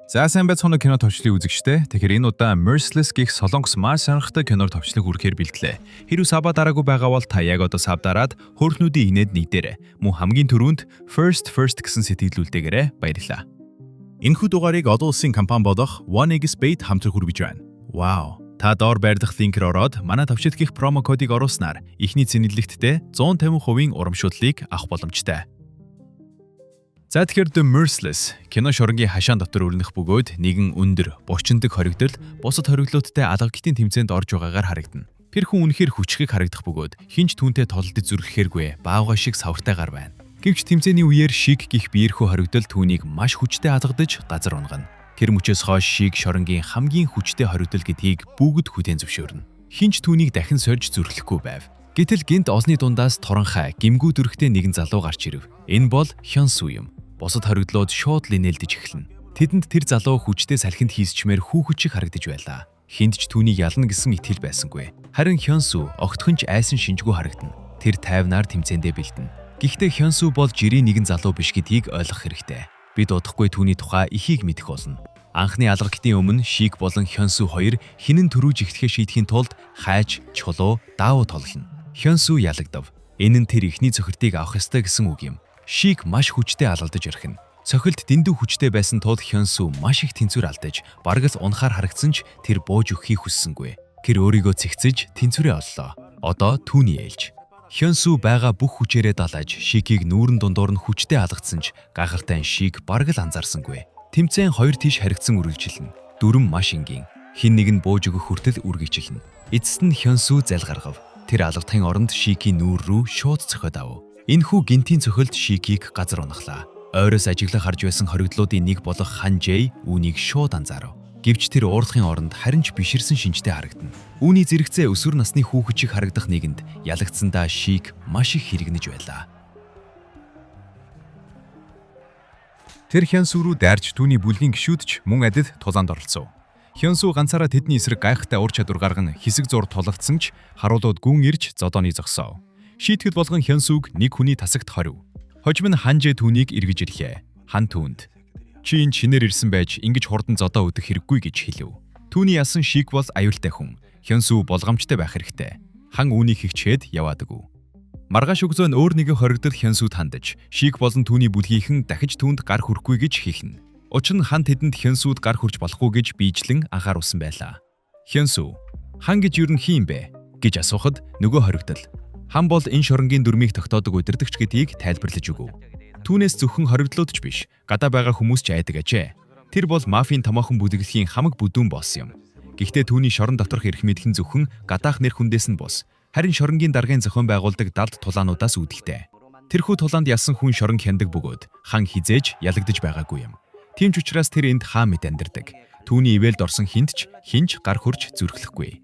За, сайн байцгаана уу, кино товчлын үзэгчдээ. Тэгэхээр энэ удаа Merciless гэх солонгос маш сонирхолтой киноор товчлог хүргэхээр бэлтлээ. Хэрвээ sub аа дараагүй байгаа бол та яг одоо sub дараад хөөрхнүүдийн инээд нэгдээрэй. Мөн хамгийн түрүүнд first first гэсэн сэтгэгдэл үлдээгээрэй. Баярлалаа. Энэхүү дугаарыг олон улсын компани болох 1xBet хамтран хүргэж байна. Вау! Та доор байрлах link ээр ороод манай товчлог гих promo кодыг оруулснаар эхний цэнэглэлтдээ 150% урамшууллыг авах боломжтой. За, тэгэхээр The Merciless кино шоронгийн хашаан дотор өрнөх бөгөөд нэгэн өндөр, булчиндаг хоригдол бусад хоригдлуудтай алгагтын тэмцээнд орж байгаагаар харагдана. Тэр хүн үнэхээр хүчрхэг харагдах бөгөөд хэн ч түүнтэй тулалдаж зүрхэхээргүй баавгай шиг савартайгаар байна. Гэвч тэмцээний үеэр Шиг гэх биерхүү хоригдол түүнийг маш хүчтэй алгадаж газар унагана. Тэр мөчөөс хойш Шиг шоронгийн хамгийн хүчтэй хоригдол гэдгийг бүгд хүлээн зөвшөөрнө. Хэн ч түүнийг дахин сольж зүрхлэхгүй байв. Гэтэл гэнэт олны дундаас туранхай, гэмгүй төрхтэй нэгэн залуу гарч ирэв. Энэ бол Хёнсу юм. Бусад хоригдлууд шууд л инээлдэж эхэлнэ. Тэдэнд тэр залуу хүчтэй салхинд хийсчмээр хүүхэд шиг харагдаж байлаа. Хэнд ч түүнийг ялна гэсэн итгэл байсангүй. Харин Хёнсу огтхон ч айсан шинжгүй харагдана. Тэр тайвнаар тэмцээндээ бэлдэнэ. Гэхдээ Хёнсу бол жирийн нэгэн залуу биш гэдгийг ойлгох хэрэгтэй. Бид удахгүй түүний тухай ихийг мэдэх болно. Анхны алгагтын өмнө Шиг болон Хёнсу хоёр хэн нь түрүүж эхлэхээ шийдэхин тулд хайж, чулуу, даавуу тоглоно. Хёнсу ялагдав. Энэ нь тэр эхний цохиртыг авах ёстой гэсэн үг юм. Шиг маш хүчтэй алгадаж орхино. Цохилт дэндүү хүчтэй байсан тул Хёнсу маш их тэнцвэр алдаж, бараг л унахаар харагдсан ч тэр бууж өгөхийг хүссэнгүй. Тэр өөрийгөө цэгцэж тэнцвэрээ оллоо. Одоо түүний ээлж. Хёнсу байгаа бүх хүчээрээ далаж Шигийг нүүрэн дундуур нь хүчтэй алгадсан ч гайхалтай нь Шиг бараг л анзаарсангүй. Тэмцээн хоёр тийш харигдсан үргэлжилнэ. Дүрэм маш энгийн. Хэн нэг нь бууж өгөх хүртэл үргэлжилнэ. Эцэст нь Хёнсу зал гаргав. Тэр алгадахын оронд Шигийн нүүр рүү шууд цохиод авав. Энэхүү гэнэтийн цохилт Шигийг газар унагалаа. Ойроос ажиглан харж байсан хоригдлуудын нэг болох Хан Жэй үүнийг шууд анзаарав. Гэвч тэр уурлахын оронд харин ч биширсэн шинжтэй харагдана. Үүний зэрэгцээ өсвөр насны хүүхэд шиг харагдах нэгэнд ялагдсандаа Шиг маш их хэрэгнэж байлаа. Тэр Хянсу руу дайрч түүний бүлгийн гишүүд ч мөн адил тулаанд оролцов. Хянсу ганцаараа тэдний эсрэг гайхалтай ур чадвар гарган хэсэг зуур тулалдсан ч харуулууд гүн ирж зодооны зогсоов. Шийтгэл болгон Хянсуг нэг хүний тасагт хорив. Хожим нь Ханжээ түүнийг эргэж ирлээ. Хан түүнд "Чи энэ шинээр ирсэн байж ингэж хурдан зодоо өдөх хэрэггүй" гэж хэлэв. Түүний ялсан Шиг бол аюултай хүн. Хянсу болгоомжтой байх хэрэгтэй. Хан үүнийг хичээд яваад өгөв. Маргааш өглөө нь өөр нэгэн хоригдол Хянсуд хандаж, Шиг болон түүний бүлгийнхэн дахиж түүнд гар хүрэхгүй гэж хэлнэ. Учир нь хан тэдэнд Хянсуд гар хүрч болохгүй гэж биежлэн анхааруулсан байлаа. Хянсу "Хан гэж юу нь хэн юм бэ?" гэж асуухад нөгөө хоригдол хан бол энэ шоронгийн дүрмийг тогтоодог удирдагч гэдгийг тайлбарлаж өгөв. Түүнээс зөвхөн хоригдлууд ч биш, гадаа байгаа хүмүүс ч айдаг ажээ. Тэр бол мафийн томоохон бүлэглэлийн хамаг бүдүүн босс юм. Гэхдээ түүний шорон доторх эрх мэдэл нь зөвхөн гадаах нэр хүндээс нь бус, харин шоронгийн даргын зохион байгуулдаг далд тулаануудаас үүдэлтэй. Тэрхүү тулаанд ялсан хүн шорон хяндаг бөгөөд хан хэзээ ч ялагдаж байгаагүй юм. Тийм ч учраас тэр энд хаан мэт амьдардаг. Түүний ивээлд орсон хэнд ч хэн ч гар хүрч зүрхлэхгүй.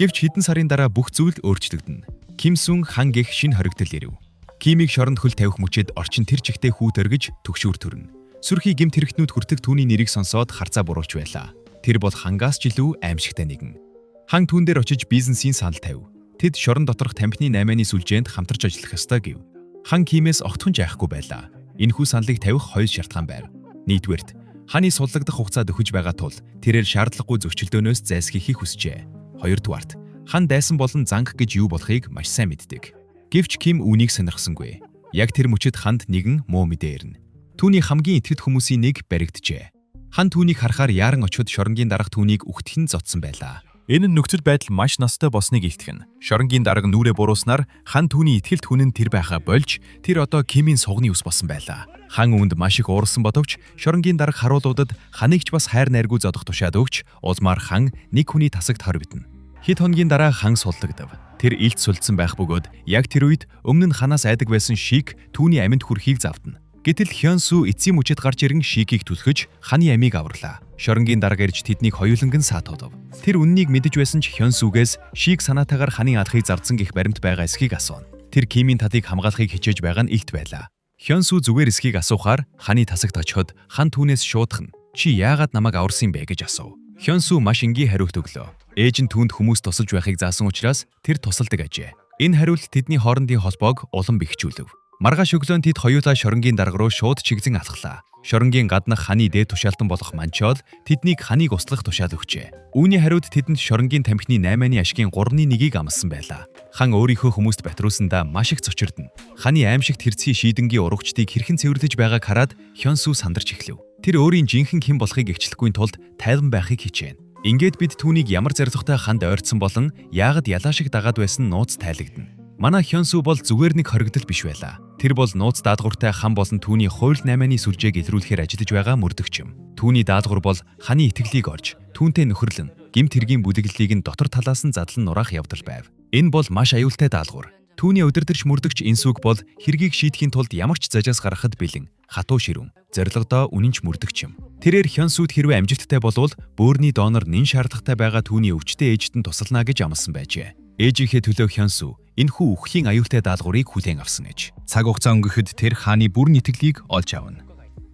Гэвч хэдэн сарын дараа бүх зүйл өөрчлөгдөнө. Ким Сун хан гэх шинэ хоригдол ирэв. Кимийг шоронд хөл тавих мөчид орчин тэр чигтээ хүүд оргиж түгшүүр төрнө. Сүрхий гэмт хэрэгтнүүд хүртэл түүний нэрийг сонсоод харцаа буруулж байлаа. Тэр бол хангаас ч илүү аимшигтай нэгэн. Хан түүн дээр очиж бизнесийн санал тавив. Тэд шорон доторх тамхины 8-ны сүлжээнд хамтарч ажиллах ёстой гэв. Хан Кимээс огтхон ч айхгүй байлаа. Энэхүү саналыг тавих хоёр шалтгаан байв. Нэгдүгээрт, ханы суллагдах хугацаа дөхөж байгаа тул тэрээр шаардлагагүй зөрчилдөөнөөс зайлсхийхийг хүсжээ. Хоёрдугаарт, хан дайсан болон занг гэж юу болохыг маш сайн мэддэг. Гэвч Ким үүнийг сонирхсонгүй. Яг тэр мөчид ханд нэгэн муу мэдээ ирнэ. Түүний хамгийн итгэдэг хүмүүсийн нэг баригджээ. Хан түүнийг харахаар яаран очиход шоронгийн дарга түүнийг үхтгэх нь зодсон байлаа. Энэ нь нөхцөл байдал маш настай болсныг илтгэнэ. Шоронгийн дарга нүүрээ буруулснаар хан түүний итгэлт хүн нь тэр байхаа болж, тэр одоо Кимийн сугны ус болсон байлаа. Хан үүнд маш их уурсан боловч шоронгийн дарга харуулуудад ханыг ч бас хайр найргүй зодох тушаад өгч, улмаар хан нэг хүний тасагт хоригдоно. Хэд хоногийн дараа хан суллагдав. Тэр илт сулдсан байх бөгөөд яг тэр үед өмнө нь ханаас айдаг байсан Шиг түүний амьд хүрэхийг завдана. Гэтэл Хёнсу эцсийн мөчид гарч ирэн Шигийг түлхэж ханы амийг аварлаа. Шоронгийн дарга ирж тэднийг хоёуланг нь саатуулав. Тэр үннийг мэдэж байсан ч Хёнсүгээс Шиг санаатайгаар ханы алхыг зардсан гэх баримт байгаа эсхийг асууна. Тэр Кимийн талыг хамгаалахыг хичээж байгаа нь илт байлаа. Хёнсу зүгээр эсхийг асуухаар ханы тасагт очиход хан түүнээс шуудах нь "Чи яагаад намайг аварсан юм бэ?" гэж асуув. Хёнсу маш энгийн хариулт өглөө. Ээж нь түүнд хүмүүс тусалж байхыг заасан учраас тэр тусалдаг ажээ. Энэ хариулт тэдний хоорондын холбоог улам бэхжүүлэв. Маргааш өглөөнд тэд хоёулаа шоронгийн дарга руу шууд чигзэн алхлаа. Шоронгийн гаднах ханы дээд тушаалтан болох Манчол тэднийг ханыг услах тушаал өгчээ. Үүний хариуд тэдэнд шоронгийн тамхины 8-ны ашгийн 3-ны 1-ийг амласан байлаа. Хан өөрийнхөө хүмүүст батруулсандаа маш их цочирдно. Ханы аимшигт хэрцгий шийдэнгийн урагчдыг хэрхэн цэвэрлэж байгааг хараад Хёнсу сандарч эхлэв. Тэр өөрийн жинхэнэ хэн болохыг эгчлэхгүй тулд тайлан байхыг хичээнэ. Ингээд бид түүнийг ямар зорилготой ханд ойртсон болон яагаад ялаа шиг дагаад байсан нууц тайлагдана. Манай Хёнсу бол зүгээр нэг хоригдол биш байлаа. Тэр бол нууц даалгавартай хан болон түүний хууль 8-ны сүлжээг илрүүлэхээр ажиллаж байгаа мөрдөгч юм. Түүний даалгавар бол ханы итгэлийг орж, түүнтэй нөхөрлөн, гэмт хэргийн бүлэглэлийг нь дотор талаас нь задлан нураах явдал байв. Энэ бол маш аюултай даалгавар. Түүний удирдагч мөрдөгч Инсүг бол хэргийг шийдэхийн тулд ямар ч зажаас гаргахад бэлэн, хатуу ширүүн, зорилгодоо үнэнч мөрдөгч юм. Тэрээр Хёнсүд хэрвээ амжилттай болвол бөөрийн донор нэн шаардлагатай байгаа түүний өвчтөе ээжид нь тусална гэж амласан байжээ. Ээжийнхээ төлөө Хёнсү энэхүү үхлийн аюултай даалгаврыг хүлээн авсан гэж. Цаг хугацаа өнгөрөхөд тэр хааны бүрэн итгэлийг олж авна.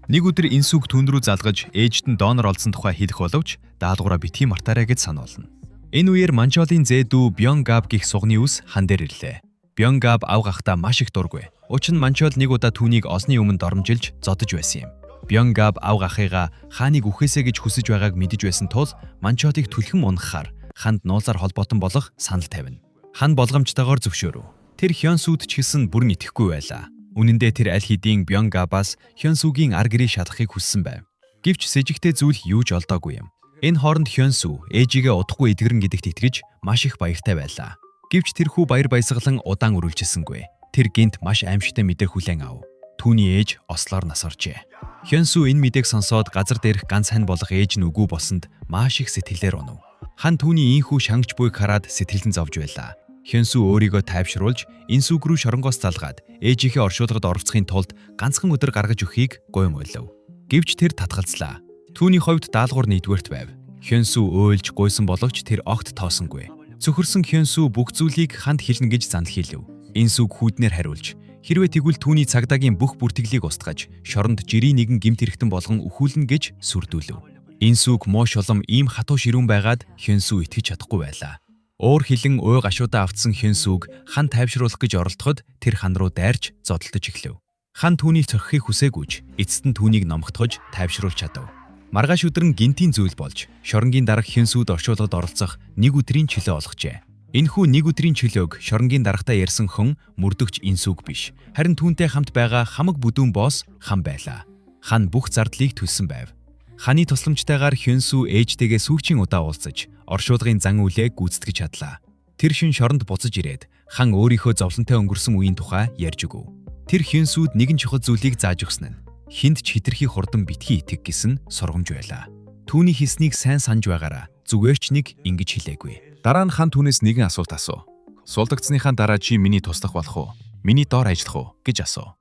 Нэг өдөр Инсүг түүн рүү залгаж ээжид нь донор олдсон тухай хэлэх боловч даалгавраа битгий мартаарай гэж сануулна. Энэ үеэр Манчолын зээ дүү Бёнгаб гэх сугны үс хан дээр ирлээ. Бёнгаб авга ахдаа маш их дургүй. Учир нь Манчол нэг удаа түүнийг олсны өмнө доромжилж зодож байсан юм. Бёнгаб авга ахыгаа хааныг үхээсэ гэж хүсэж байгааг мэдэж байсан тул Манчолыг түлхэн унахаар ханд нуулаар холбоотон болох санал тавина. Хан болгоомжтойгоор зөвшөөрөв. Тэр Хёнсүд ч гэсэн бүрэн итгэхгүй байлаа. Үнэн дээр тэр аль хэдийн Бёнгабаас Хёнсүгийн ар гэрийг шалгахыг хүссэн байв. Гэвч сэжигтэй зүйл юу ч олдоогүй юм. Энэ хооронд Хёнсү ээжигээ удахгүй эдгэрэн гэдэгт итгэж маш их баяртай байлаа. Гэвч тэрхүү баяр баясгалан удаан үргэлжилсэнгүй. Тэр гэнэт маш аимшигтай мэдээ хүлээн ав. Түүний ээж ослоор нас оржээ. Хёнсү энэ мэдээг сонсоод газар дээрх ганц хань болох ээж нь үгүй болсонд маш их сэтгэлээр унав. Хан түүний ийнхүү шангаж буйг хараад сэтгэл нь зовж байлаа. Хёнсү өөрийгөө тайвшруулж Инсүг рүү шоронгоос залгаад ээжийнхээ оршуулгад оролцохын тулд ганцхан өдөр гаргаж өгөхийг гуйн уйлав. Гэвч тэр татгалзлаа. Түүний хувьд даалгавар нэгдүгээрт байв. Хёнсү уйлж гуйсан боловч тэр огт тоосонгүй. Цөхөрсөн Хёнсү бүх зүйлийг ханд хэлнэ гэж занал хийлэв. Инсүг хүүднээр хариулж хэрвээ тэгвэл түүний цагдаагийн бүх бүртгэлийг устгаж шоронд жирийн нэгэн гэмт хэрэгтэн болгон үхүүлнэ гэж сүрдүүлв. Инсүг муу шулам ийм хатуу ширүүн байгаад Хёнсү итгэж чадахгүй байлаа. Уур хилэн уй гашуудаа автсан Хёнсүг хан тайвшруулах гэж оролдоход тэр хан руу дайрч зодолдож эхлэв. Хан түүнийг цохихыг хүсээгүйч эцэст нь түүнийг номхотгож тайвшруулж чадав. Маргааш өдөр нь гэнтийн зүйл болж шоронгийн дарга Хёнсүд оршуулгад оролцох нэг өдрийн чөлөө олгожээ. Энэхүү нэг өдрийн чөлөөг шоронгийн даргатай ярьсан хүн мөрдөгч Инсүг биш. Харин түүнтэй хамт байгаа хамаг бүдүүн босс хан байлаа. Хан бүх зардлыг төлсөн байв. Ханы тусламжтайгаар Хёнсү ээжтэйгээ сүүчийн удаа уулзаж оршуулгын зан үйлээ гүйцэтгэж чадлаа. Тэр шин шоронд буцаж ирээд хан өөрийнхөө зовлонтой өнгөрсөн үеийн тухай ярьж өгөв. Тэр Хёнсүд нэгэн чухал зүйлийг зааж өгсөн нь хүнд ч хэтэрхий хурдан битгий итэг гэсэн сургамж байлаа. Түүний хэлснийг сайн санаж байгаараа зүгээр ч нэг ингэж хэлээгүй. Дараа нь хан түүнээс нэгэн асуулт асуув. Сулдагдсаныхаа дараа чи миний туслах болох уу? Миний доор ажиллах уу гэж асуув.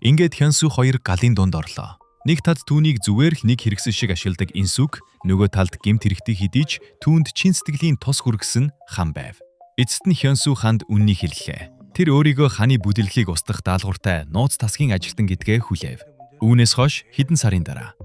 Ингээд Хёнсү хоёр галын дунд орлоо. Нэг талд түүнийг зүгээр л нэг хэрэгсэл шиг ашигладаг Инсүг, нөгөө талд гэмт хэрэгтийг хэдий ч түүнд чин сэтгэлийн тус хүргэсэн хан байв. Эцэст нь Хёнсү ханд үннийг хэллээ. Тэр өөрийгөө ханы бүдэлглийг устгах даалгавартай нууц тасгийн ажилтан гэдгээ хүлээв. Үүнээс хойш хэдэн сарын дараа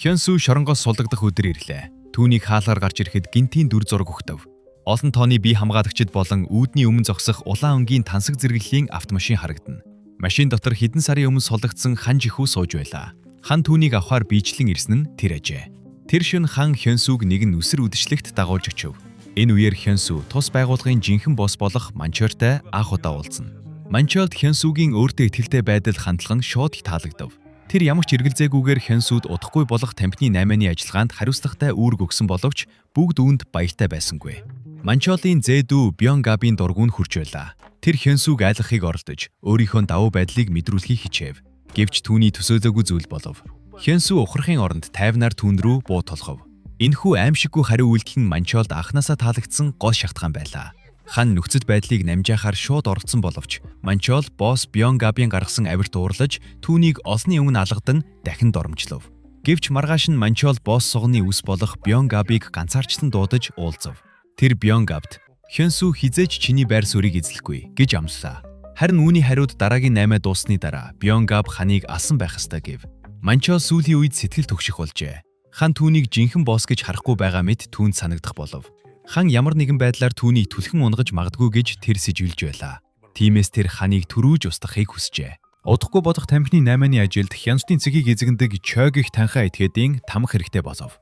Хёнсү шоронгоос сулдагдах өдөр ирлээ. Түүнийг хаалгаар гарч ирэхэд гэнтийн дүр зураг өгтөв. Олон тооны бие хамгаалагчид болон үүдний өмнө зогсох улаан өнгийн тансаг зэрэглэлийн автомашин харагдана. Машин дотор хэдэн сарын өмнө сулдагдсан хан жихүү сууж байлаа. Хан түүнийг авахар биечлэн ирсэн нь тэр ажээ. Тэр шөнө хан Хёнсүг нэгэн нүсэр үдэшлэгт дагуулж очив. Энэ үеэр Хёнсү тус байгууллагын жинхэнэ босс болох Манчортой анх удаа уулзна. Манчорд Хёнсүгийн өөртөө итгэлтэй байдал хандлага нь шууд таалагдав. Тэр ямар ч эргэлзээгүйгээр Хёнсүд удахгүй болох тамхины 8-ны ажиллагаанд хариуцлагатай үүрэг өгсөн боловч бүгд үүнд баяртай байсангүй. Манчолын зээ дүү Бёнгабын дургуун хүрч байлаа. Тэр Хёнсүг айлгахыг оролдож өөрийнхөө давуу байдлыг мэдрүүлэхийг хичээв. Гэвч түүний төсөөлөөгүй зүйл болов. Хёнсү ухрахын оронд тайвнаар түүн рүү буу тулхав. Энэхүү аимшиггүй хариу үйлдэл нь Манчолд анханасаа таалагдсан гол шалтгаан байлаа. Хан нөхцөл байдлыг намжаахаар шууд оролцсон боловч Манчол босс Бёнгабын гаргасан авирт уурлаж түүнийг олсны өмнө алгадан дахин доромжлов. Гэвч маргааш нь Манчол босс сугны үс болох Бёнгабыг ганцаарчлан дуудаж уулзав. Тэр Бёнгабд Хёнсү хэзээ ч чиний байр суурийг эзлэхгүй гэж амлалаа. Харин үүний хариуд дараагийн 8 дууссаны дараа Бёнгаб ханыг алсан байх ёстой гэв. Манчол сүүлийн үед сэтгэл түгших болжээ. Хан түүнийг жинхэнэ босс гэж харахгүй байгаа мэт түүнд санагдах болов. Хан ямар нэгэн байдлаар түүний түлхэн унгаж магадгүй гэж тэр сэжиглэж байлаа. Тиймээс тэр ханыг түрүүж устгахыг хүсжээ. Удахгүй болох тамхины 8-ны ажилд Хянсдын цэгийг эзэгндэг Чойг их танхаа этгээдийн тамх хэрэгтэй болов.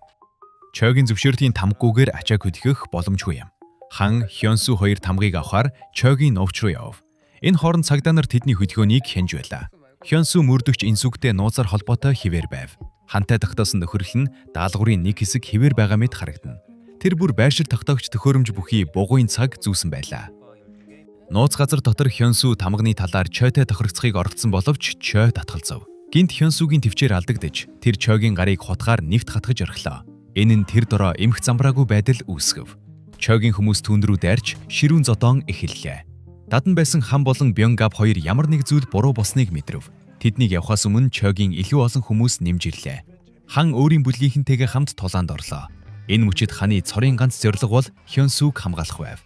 Чойгийн зөвшөөрлийн тамггүйгээр ачааг хөдөлгөх боломжгүй юм. Хан Хёнсу хоёр тамгыг авахар Чойгийн нуувч руу явв. Энэ хооронд цагдаа нар тэдний хөдөлгөөнийг хянж байлаа. Хёнсу мөрдөгч Инсүгтэй нууцаар холбоотой хിവэр байв. Хантай тогтоосон нөхөрлөл нь даалгаврын нэг хэсэг хിവэр байгаа мэт харагдана. Тэр бүр байршил тогтоогч төхөөрөмж бүхий бугуйн цаг зүүсэн байлаа. Нууц газар дотор Хёнсу тамганы талаар Чойтой тохиролцохыг оролдсон боловч Чой татгалзав. Гинт Хёнсугийн төвчээр алдагдаж, тэр Чойгийн гарыг хутгаар нэвт хатгаж орхилоо. Энэ нь тэр дороо эмх замбраагүй байдал үүсгэв. Чойгийн хүмүүс түүн рүү дайрч ширүүн зодоон эхэллээ. Дадан байсан хан болон Бёнгап хоёр ямар нэг зүйл буруу болсныг мэдрэв. Тэднийг явхаас өмнө Чойгийн илүү олон хүмүүс нэмж ирлээ. Хан өөрийн бүлгийнхэнтэйгээ хамт тулаанд орлоо. Энэ мөчид ханы цорын ганц зорилго бол Хёнсүг хамгаалах байв.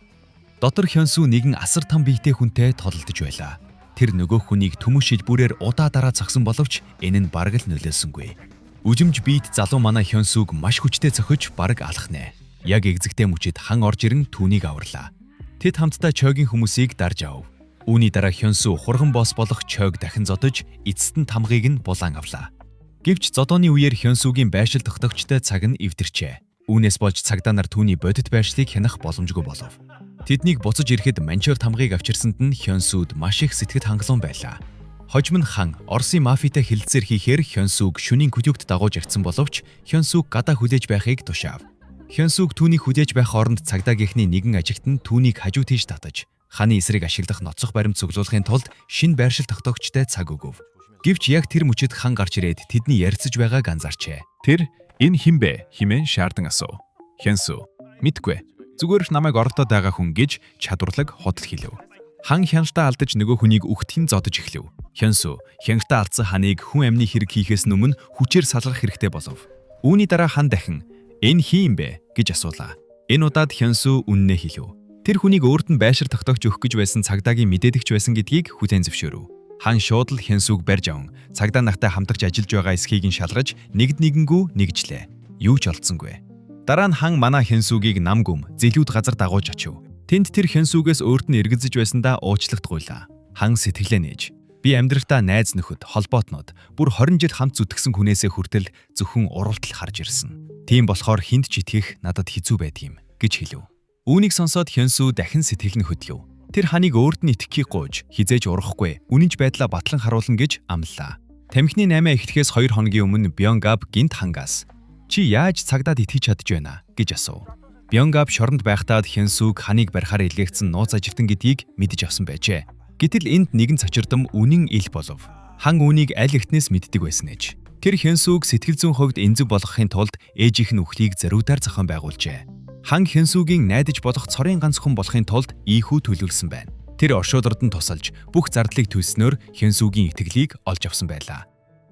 Дотор Хёнсү нэгэн асар том биетэй хүнтэй тололдож байлаа. Тэр нөгөө хүнийг төмөс шилбүүрээр удаа дараа цогсон боловч энэ нь бараг л нөлөөлсөнгүй. Үжимж биет залуу манай Хёнсүг маш хүчтэй цохиж бараг алхнэ. Яг эгзэгтэй мөчид хан орж ирэн түүнийг аварлаа. Тэд хамтдаа Чойгийн хүмүүсийг дарж авав. Үүний дараа Хёнсү хурган босс болох Чойг дахин зодож эцэст нь тамгыг нь булаан авлаа. Гэвч зодооны үеэр Хёнсүгийн байршил тогтоогчтой цаг нь эвдэрчээ. Үүнээс болж цагдаа нар түүний бодит байршлыг хянах боломжгүй болов. Тэднийг буцаж ирэхэд Манчор тамгыг авчирсанд нь Хёнсүд маш их сэтгэл хангалуун байлаа. Хожим нь хан Оросын мафитай хэлэлцээр хийхээр Хёнсүг шөнийн күлүүгт дагууж ирсэн боловч Хёнсүг гадаа хүлээж байхыг тушаав. Хёнсүг түүнийг хүлээж байх оронд цагдаагийнхны нэгэн ажигт нь түүнийг хажуу тийш татаж ханы эсрэг ашиглах ноцох баримт цуглуулахын тулд шинэ байршил тогтоогчтой цаг өгөв. Гэвч яг тэр мөчид хан гарч ирээд тэдний ярилцаж байгааг анзаарчээ. Тэр энэ хэн бэ хэмээн шаардан асуув. Хянсу мэдгүй. Зүгээр л намайг оролдоод байгаа хүн гэж чадварлаг худал хэлв. Хан хяналтаа алдаж нөгөө хүнийг үхтхэн зодож эхлэв. Хянсу хяналтаа алдсан ханыг хүн амны хэрэг хийхээс өмнө хүчээр салгах хэрэгтэй болов. Үүний дараа хан дахин энэ хин юм бэ гэж асуулаа. Энэ удаад Хянсу үннээ хэлв. Тэр хүнийг өөрт нь байшир тогтоогч өгөх гэж байсан цагдаагийн мэдээдэгч байсан гэдгийг хүлээн зөвшөөрөв. Хан шууд л Хянсүг барьж аван цагдаа нартай хамтарч ажиллаж байгаа эсхийг нь шалгаж нэгд нэгэнгүү нэгжлээ. Юу ч олдсонгүй. Дараа нь хан манай Хянсүгийг нам гүм зэлүүд газар дагуулж очив. Тэнд тэр Хянсүгээс өөрт нь эргэлзэж байсандаа уучлалт гуйлаа. Хан сэтгэлээ нээж. Би амьдралдаа найз нөхөд, холбоотнод бүр 20 жил хамт зүтгэсэн хүнээсээ хүртэл зөвхөн уралдал харж ирсэн. Тийм болохоор хүнд ч итгэх надад хэцүү байдаг юм гэж хэлв. Үүнийг сонсоод Хянсү дахин сэтгэл нь хөдлөв. Тэр ханыг өөрт нь итгэхийг гуйж, хэзээ ч урахгүй, үнэнч байдлаа батлан харуулна гэж амлалаа. Тамхины 8 эхлэхээс 2 хоногийн өмнө Бёнгап гинт хангаас "Чи яаж цагдаад итгэж чадж байна?" гэж асуув. Бёнгап шоронд байхдаа Хянсүг ханыг барихаар илгээгдсэн нууц ажилтан гэдгийг мэдэж авсан байжээ. Гэтэл энд нэгэн цочирдом үнэн ил болов. Хан үүнийг аль эхтнээс мэддэг байсан ээж. Тэр Хянсүг сэтгэл зүйн хувьд эмзэг болгохын тулд ээжийнх нь үхлийг зориудаар зохион байгуулжээ. Хан Хянсүгийн найдаж болох цорын ганц хүн болохын тулд ийхүү төлөвлөсөн байна. Тэр оршуулрад нь тусалж бүх зардлыг төлснөөр Хянсүгийн итгэлийг олж авсан байлаа.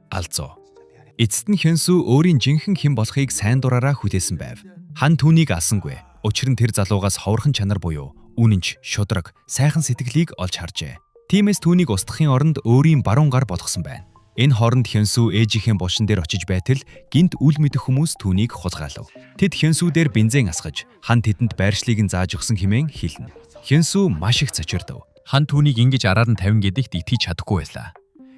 Алзуу. Эцэст нь Хянсү өөрийн жинхэнэ хэн болохыг сайн дураараа хүлээсэн байв. Хан түүнийг алсангүй. Учир нь тэр залуугаас ховорхон чанар буюу үнэнч, шудраг, сайхан сэтгэлийг олж харжээ. Тиймээс түүнийг устгахын оронд өөрийн баруун гар болгосон байна. Энэ хооронд Хянсү ээжийнхээ булшин дээр очиж байтал гинт үл мэдэх хүмүүс түүнийг хулгайлав. Тэд Хянсү дээр бензин асгаж хан тэдэнд байршлыг нь зааж өгсөн хэмээн хэлнэ. Хянсү маш их цочирдов. Хан түүнийг ингэж араар нь тавина гэдэгт итгэж чадахгүй байлаа.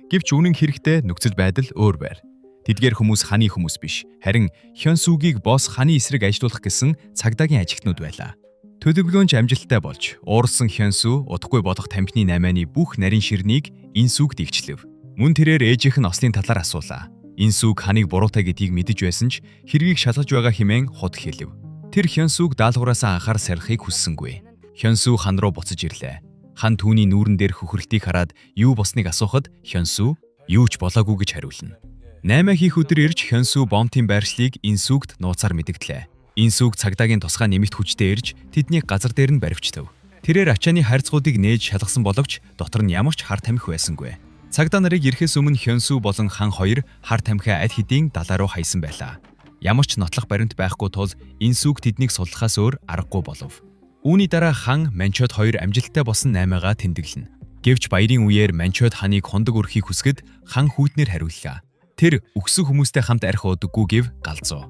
Гэвч үнэн хэрэгтээ нөхцөл байдал өөр байр. Тэдгээр хүмүүс ханы хүмүүс биш. Харин Хёнсүгийг босс ханы эсрэг ажилуулах гэсэн цагдаагийн ажигтнууд байлаа. Төлөвлөгөөнч амжилттай болж, уурсан Хёнсү удахгүй болох тамхины 8-ны бүх нарийн ширнийг Инсүгт игчлэв. Мөн тэрээр ээжийнх нь ослын талаар асуулаа. Инсүг ханыг буруутай гэдгийг мэдэж байсан ч хэргийг шалгаж байгаа хэмээн худал хэлв. Тэр Хёнсүг даалгавраасаа анхаар сарихыг хүссэнгүй. Хёнсү хан руу буцаж ирлээ. Хан түүний нүүрэн дээр хөхрөлтийг хараад юу болсныг асуухад Хёнсү юу ч болоогүй гэж хариулна. 8 хийх өдөр ирж Хёнсү бомтын байршлыг Инсүгт нууцаар мэдэгдлээ. Инсүг цагдаагийн тусгай нэмэлт хүчтэй ирж тэднийг газар дээр нь баривчлав. Тэрээр ачааны харьцгуудыг нээж шалгасан боловч дотор нь ямар ч хар тамхи байсангүй. Цагдаа нарыг ирэхээс өмнө Хёнсү болон хан хоёр хар тамхиа аль хэдийн далаа руу хайсан байлаа. Ямар ч нотлох баримт байхгүй тул Инсүг тэднийг суллахаас өөр аргагүй болов. Үүний дараа хан Манчод хоёр амжилттай болсон 8-гаа тэмдэглэнэ. Гэвч баярын үеэр Манчод ханыг хундаг өрхийг хүсгэд хан хүйтнээр хариуллаа. Тэр үхсэн хүмүүстэй хамт арх уудаггүй гэв галзуу.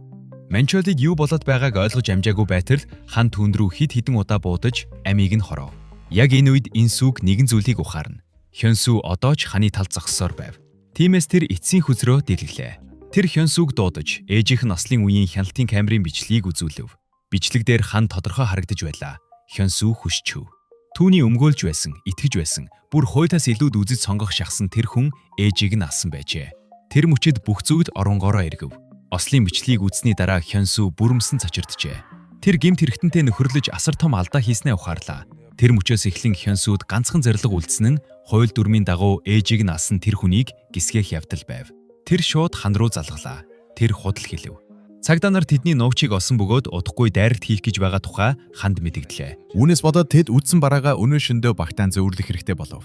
Манчолыг юу болоод байгааг ойлгож амжаагүй байтал хан түүн рүү хэд хэдэн удаа буудаж амийг нь хоров. Яг энэ үед Инсүг нэгэн зүйлийг ухаарна. Хёнсү одоо ч ханы талд зогссоор байв. Тиймээс тэр эцсийн хүзрөө дэлгэлээ. Тэр Хёнсүг дуудаж ээжийнх нь ослын үеийн хяналтын камерын бичлэгийг үзүүлв. Бичлэг дээр хан тодорхой харагдаж байлаа. Хёнсү хөшчөв. Түүний өмгөөлж байсан, итгэж байсан, бүр хуйтаас илүүд үзэж сонгох шахсан тэр хүн ээжийг нь алсан байжээ. Тэр мөчид бүх зүгт оронгоороо эргэв. Ослын бичлэгийг үзсний дараа Хёнсү бүрэмсэн цочирджээ. Тэр гэмт хэрэгтэнтэй нөхөрлөж асар том алдаа хийснээ ухаарлаа. Тэр мөчөөс эхлэн Хёнсүд ганцхан зорилго үлдсэн нь хууль дүрмийн дагуу ээжийг нь алсан тэр хүнийг гисгэх явдал байв. Тэр шууд хан руу залглаа. Тэр худал хэлэв. Цагдаа нар тэдний нуугчийг олсон бөгөөд удахгүй дайралт хийх гэж байгаа тухай ханд мэдэгдлээ. Үүнээс болоод тэд үдсэн бараагаа өнөө шөндөө багтаан зөөвөрлөх хэрэгтэй болов.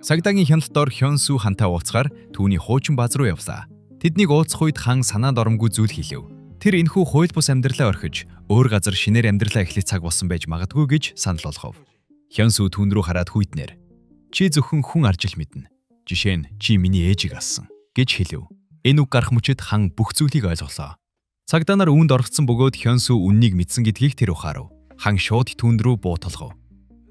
Цагдаагийн хяналт дор Хёнсү хантай уулзахаар түүний хуучин бааз руу явлаа. Тэднийг уулзах үед хан санаанд оромгүй зүйл хэлэв. Тэр энэхүү хууль бус амьдралаа орхиж өөр газар шинээр амьдралаа эхлэх цаг болсон байж магадгүй гэж санал болгов. Хёнсү түүн рүү хараад хүйтнээр "Чи зөвхөн хүн аржил мэднэ. Жишээ нь чи миний ээжийг алсан" гэж хэлэв. Энэ үг гарах мөчид хан бүх зүйлийг ойлголоо. Цагдаа нар үүнд оролцсон бөгөөд Хёнсү үннийг мэдсэн гэдгийг тэр ухаарав. Хан шууд түүн рүү буу толгов.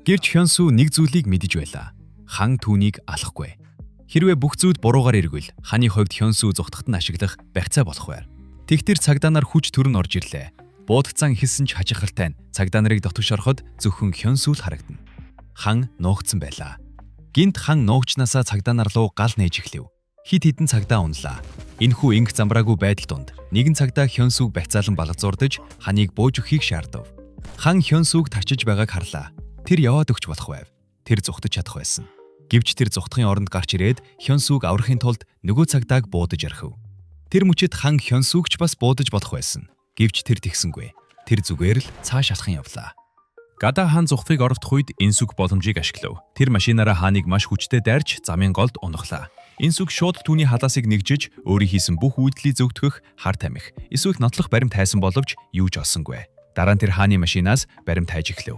Гэвч Хёнсү нэг зүйлийг мэдэж байлаа. Хан түүнийг алахгүй. Хэрвээ бүх зүйлд буруугаар эргвэл ханы хувьд Хёнсү зугтахад нь ашиглах барьцаа болох байр. Тэгтэр цагдаа нар хүч төрөн орж ирлээ. Буудагцаан эхэлсэн ч хажихалтай нь цагдаа нарыг дотгош ороход зөвхөн Хёнсү л харагдана. Хан нуугдсан байлаа. Гинт хан нуугчнаасаа цагдаа нар руу гал нээж эхлэв. Хит хитэн цагдаа унлаа. Энэхүү инх замбраагүй байдал дунд нэгэн цагдаа Хёнсүг барьцаалан балгазуурдаж ханыг бууж өгөхийг шаардав. Хан Хёнсүг тарчиж байгааг харлаа. Тэр яваад өгч болох байв. Тэр зүхтэж чадах байсан. Гэвч тэр зүхтахын оронд гарч ирээд Хёнсүг аврахын тулд нөгөө цагдааг буудаж орхив. Тэр мөчид хан Хёнсүг ч бас буудаж болох байсан. Гэвч тэр тэгсэнгүй. Тэр зүгээр л цааш алхан явлаа. Гадаа хаан зүхтахыг оролдох үед Инсүг боломжийг ашиглав. Тэр машинаараа хааныг маш хүчтэй дайрч замын голд унахлаа. Инсүг шууд түүний халаасыг нэгжиж өөрийн хийсэн бүх үйлдэлийг зөвтгөх хар тамхи эсвэл нотлох баримт хайсан боловч юу ч олсонгүй. Дараа нь тэр хааны машинаас баримт хайж эхлэв.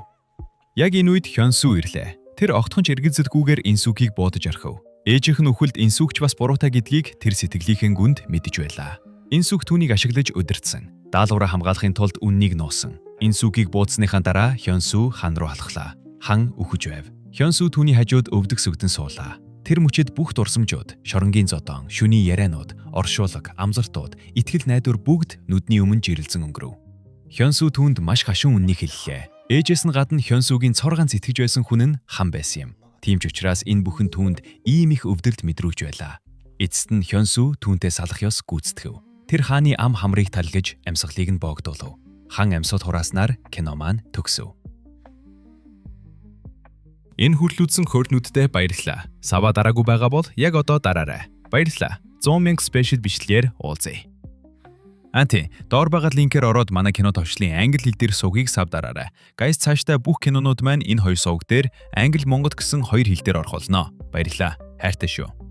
Яг энэ үед Хёнсү ирлээ. Тэр огтхон ч эргэлзэлгүйгээр Инсүгийг буудаж орхив. Ээжийнх нь үхэлд Инсүгч бас буруутай гэдгийг тэр сэтгэлийнхэн гүнд мэдэж байлаа. Инсүг түүнийг ашиглаж удирдсан. Даалгавраа хамгаалахын тулд үннийг нуусан. Инсүгийг буудсныхаа дараа Хёнсү хан руу алхлаа. Хан үхэж байв. Хёнсү түүний хажууд өвдөг сүгдэн суулаа. Тэр мөчид бүх дурсамжууд, шоронгийн зодон, шүний ярианууд, оршуулга, амзартууд, итгэл найдвар бүгд нүдний өмнө жирэлзэн өнгөрөв. Хёнсү түүнд маш хашуун үннийг хэллээ. Ээжээс нь гадна Хёнсүгийн цор ганц итгэж байсан хүн нь хан байсан юм. Тийм ч учраас энэ бүхэн түүнд ийм их өвдөлт мэдрүүлж байлаа. Эцэст нь Хёнсү түүнтэй салах ёс гүйцэтгэв. Тэр хааны ам хамрыг талгиж амьсгалыг нь боогдуулав. Хан амьсууд хурааснаар кино маань төгсөв. Энэ хүртэл үзсэн хөрнүүддээ баярлалаа. Sub аа дараагүй байгаа бол яг одоо дараарай. Баярлалаа. 100 мянга special бичлэгээр уулзъя. Анти, доор байгаа линкээр ороод манай кино товчлын англи хэл дээр сувгийг sub дараарай. Guys, цаашдаа бүх кинонууд маань энэ хоёр сувг дээр англи, монгол гэсэн хоёр хэл дээр орох болно. Баярлалаа. Хайртай шүү.